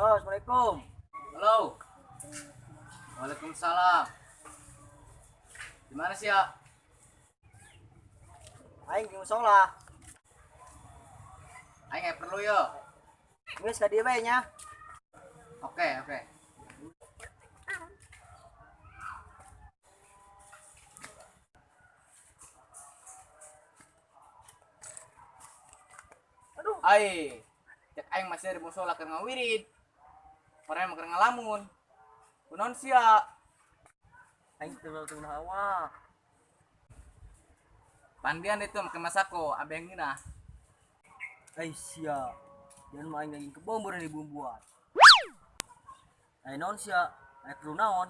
Halo, assalamualaikum. Halo. Waalaikumsalam. Gimana sih ya? Aing di musola. Aing nggak perlu yo. Geus ka dieu bae nya. Oke, oke. Aduh. Ai, cek aing masih di musola keur ngawirid. Orang keur ngalamun. Kunaon sia? Aing teu teu hawa. Pandian itu make masako, abe yang ngeunah. Ai sia. Jangan mah aing daging kebon beureun dibumbuan. Ai naon sia? Ai perlu naon?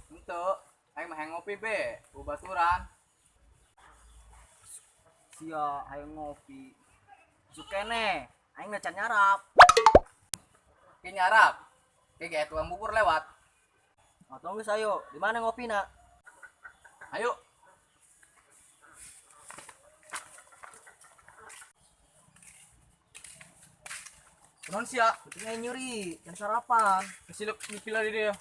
Henteu, aing mah hayang ngopi be, baturan. Sia hayang ngopi. Isuk keneh, aing can nyarap. Ki nyarap. Ki ge tukang bubur lewat. Atau geus ayo, di mana ngopi nak? Ayo. Kunaon sia? Penting aing nyuri, can sarapan. Siluk nyipil di dia.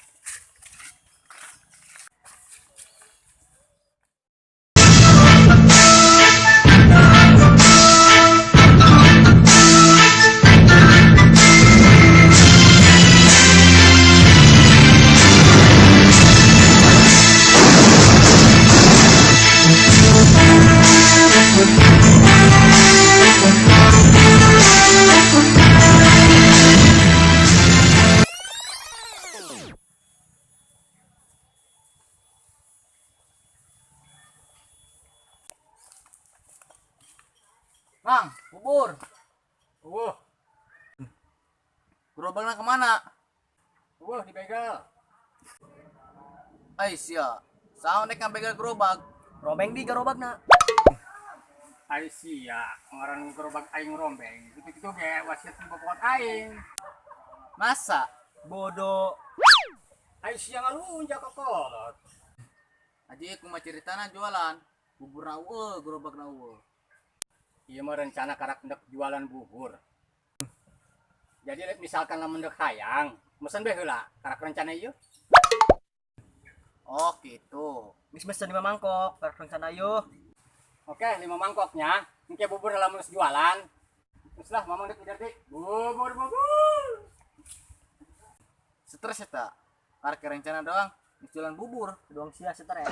Mang, bubur. Wuh, Gerobakna kemana? wuh dibegal. Ai sia. Saon nek ngabegal gerobak? Rombeng di gerobakna. Ai sia, ngaran gerobak aing rombeng. Gitu-gitu ge wasiat ku bapakot aing. Masa? Bodoh. Ai sia ngalunjak kokolot. Aji kumaha ceritana jualan? Bubur na eueuh, gerobak na eueuh. Ieu mah rencana karak ndek jualan bubur. Jadi lek misalkan lamun ndek hayang, mesen bae heula karak rencana ieu. Oh, gitu. Geus mesen 5 mangkok, karak rencana ieu. Oke, 5 mangkoknya. Engke bubur lamun geus jualan. Terus lah mamang ndek ngerti. Bubur bubur. Stres eta. Karak rencana doang, geus jualan bubur. Doang sia stres.